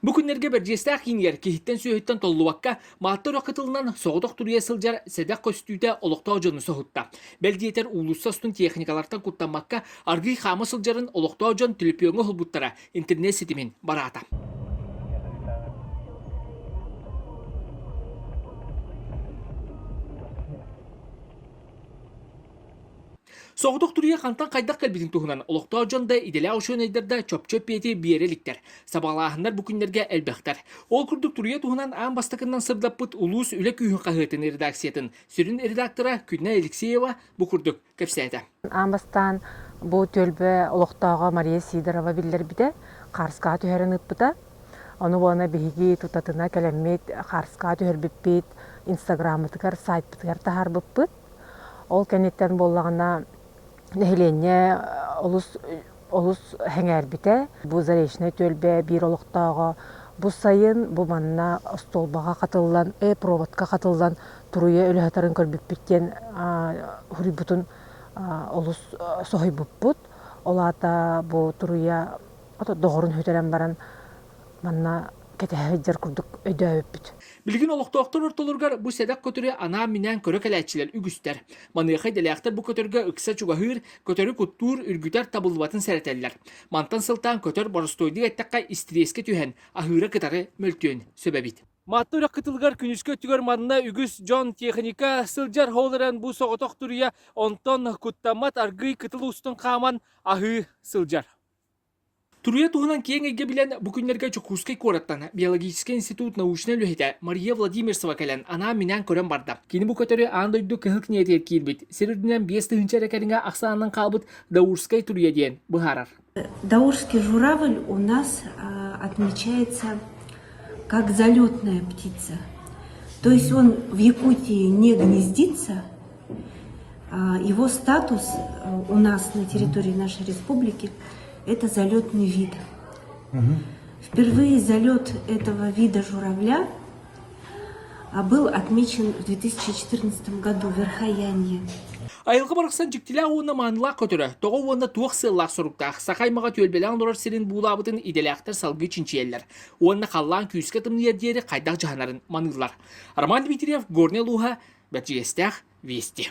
Бу күннэргэ Бэрдьиэстээх киинигэр киһиттэн сүөһүттэн толлубакка, Маатта үрэх кытылынан соҕотох туруйа сылдьар сэдэх көстүүтэ олохтоох дьону соһутта. Бэл диэтэр уулусса устун техникалартан куттаммакка аргыый хаама сылдьарын олохтоох дьон түлүпүөҥҥэ уһулбуттара интернет ситимин бараата. Соҕотох туруйа хантан хайдах кэлбитин туһунан олохтоох дьон да, идэлээх учуонайдар да чопчу эппиэти биэрэ иликтэр. Сабаҕалааһыннар бу күннэргэ элбэхтэр. Ол курдук туруйа туһунан аан бастакынан сырдаппыт улуус үлэ күүһүн хаһыатын редакциятын сүрүн редактора Күннэй Алексеева бу курдук кэпсээтэ. Аан бастаан бу түөлбэ олохтооҕо Мария Сидорова биллэрбитэ, хаарскаҕа түһэрэн ыыппыта. Ону уонна биһиги тутатына кэлэммит хаарскаҕа түһэрбиппит, инстаграммытыгар, сайтпытыгар таһаарбыппыт. Ол кэнниттэн буоллаҕына нэһилиэнньэ олус олус сэҥээрбитэ. Бу Заречнай түөлбэ биир олохтооҕо бу сайын бу манна остуолбаҕа хатыллан, проводка хатыллан туруйа өлө сытарын көрбүппүт диэн суруйбутун олус соһуйбуппут. Ол аата бу туруйа доҕорун сүтэрэн баран манна кэтэһэ сылдьар курдук өйдөөбүппүт. Билигин олохтоохтор ортолоругар бу сэдэх көтөрү анаан-минээн көрө кэлээччилэр үгүстэр. Маныаха идэлээхтэр бу көтөргө ыкса чугаһыыр, көтөрү куттуур, үргүтэр табыллыбатын сэрэтэллэр. Мантан сылтаан көтөр боростуойдук эттэххэ истириэскэ түһэн, аһыыра кытары мөлтүөн сөп эбит. Маатта үрэх кытылыгар күнүскү өттүгэр манна үгүс дьон, техника сылдьар, ол эрэн бу соҕотох туруйа онтон куттаммат аргыый кытыл устун хааман аһыы сылдьар. Туруйа туһунан киэҥ эйгэ билэн, бу күннэргэ Дьокуускай куораттан Биологическай институт научнай үлэһитэ Мария Владимирцева кэлэн анаан-минээн көрөн барда. Кини бу көтөрү аан дойду Кыһыл кинигэтигэр киирбит, сир үрдүнэн 5000 эрэ кэриҥэ ахсаанынан хаалбыт Даурскай туруйа диэн быһаарар. Даурский журавль у нас отмечается как залетная птица. То есть он в Якутии не гнездится, его статус у нас на территории нашей республики – это залетный вид. Впервые залет этого вида журавля был отмечен в 2014 году в Верхоянье. Айылҕа барахсан дьиктилээх уонна маанылаах көтөрө, тоҕо уонна туох сыаллаах соруктаах саха аймаҕа түөлбэлээн олорор сирин буулаабытын идэлээхтэр салгыы чинчийэллэр уонна халлаан күүскэ тымныйар диэри хайдах дьаһанарын маныыллар. Роман Дмитриев, Горнай улууһа, Бэрдьигэстээх, Вести.